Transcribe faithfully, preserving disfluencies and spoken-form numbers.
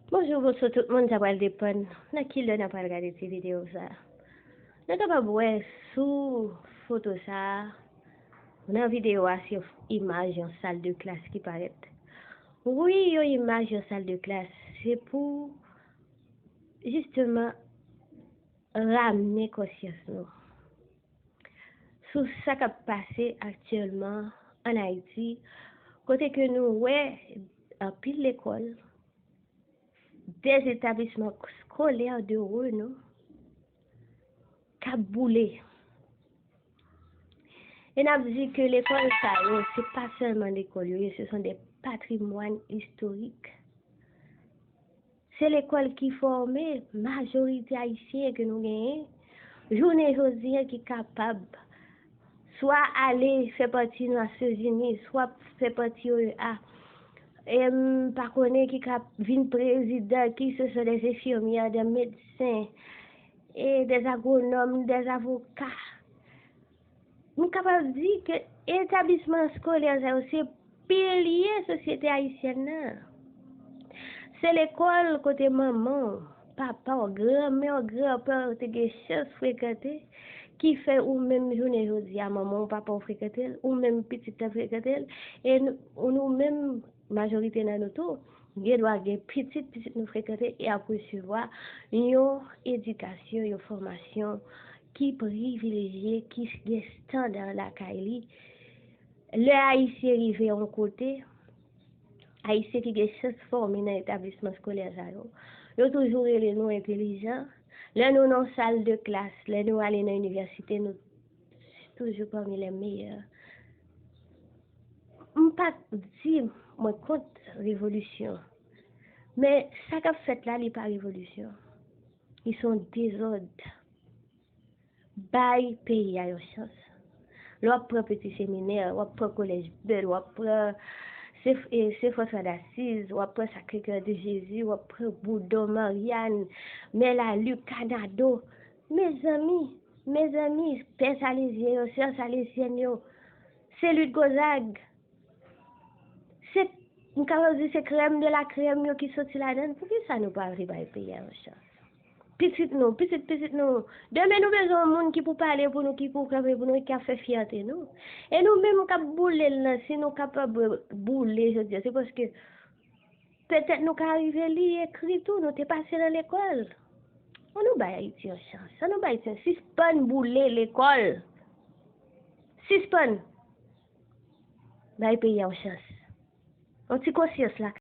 Bonjou, bonswa tout moun, sa pral depann nan ki lè n ap pral gade ti videyo sa. Nou kapab wè sou foto sa a, nan videyo a, se imaj yon sal de klas ki parèt. Wi, yon imaj yon sal de klas, se pou jisteman ramne konsyans nou sou sa k ap pase aktyèlman ann Ayiti, kote ke nou wè anpil lekòl, des établissements scolaires de renom k ap boule. E n ap di ke lekòl sa yo, se pa sèlman lekòl yo ye, ce sont des patrimoines historiques. Se lekòl ki fòme majorite ayisyen ke nou genyen. Jounen jodi a ki kapab swa ale fè pati Nasyonzini, swa fè pati O E A. E m pa konnen ki ka vin prezidan, ki se swa des infirmières, des médecins, e des agronomes, des avocats. Nou kapab di ke etablisman eskolè sa yo se pilye sosyete ayisyèn nan. Se lekòl kote manman w, papa w, granmè w, granpè w te gen chans frekante, ki fè ou menm jounen jodi a, manman w, papa w frekante l, ou menm pitit la frekante l, e nou, nou menm, majorite nan nou tou, gen dwa gen pitit, pitit nou frekante e ap resevwa yon edikasyon, yon fòmasyon ki privilejye, ki gen estanda lakay li. Lè Ayisyen rive yon kote, Ayisyen ki gen chans fòme nan etablisman eskolè sa yo, yo toujou rele nou entelijan. Lè nou nan sal de klas, lè nou ale nan inivèsite, nou toujou pami les meilleurs. M pa di mwen kont revolisyon, men sa k ap fèt la, li pa revolisyon. Li se yon dezòd. Bay peyi a yon chans. Lè w ap pran Peti Seminè, w ap pran Kolèj Bèl, w ap pran Sen, e, Sen Franswa d'Asiz, w ap pran Sacré-Cœur de Jésus, w ap pran Boudon, Marianne, Mèlalu, Kanado. Mezanmi, mezanmi, Pè Salezyen yo, Sè Salezyèn yo, Sen Lit Gonzag, se, m kapab di se krèm de la krèm yo ki soti ladan l. Poukisa nou pa vle bay peyi a yon chans? Pitit nou, pitit pitit nou. Demen nou bezwen yon moun ki pou pale pou nou, ki pou kanpe pou nou, ki ap fè fyète nou. E nou menm k ap boule l lan, si nou kapab boule jodi a, se paske petèt nou ka rive li ekri tou, nou te pase nan lekòl. An nou bay Ayiti yon chans, an nou bay Ayiti, sispann boule lekòl. Sispann. Bay peyi a yon chans. Yon ti konsyans la.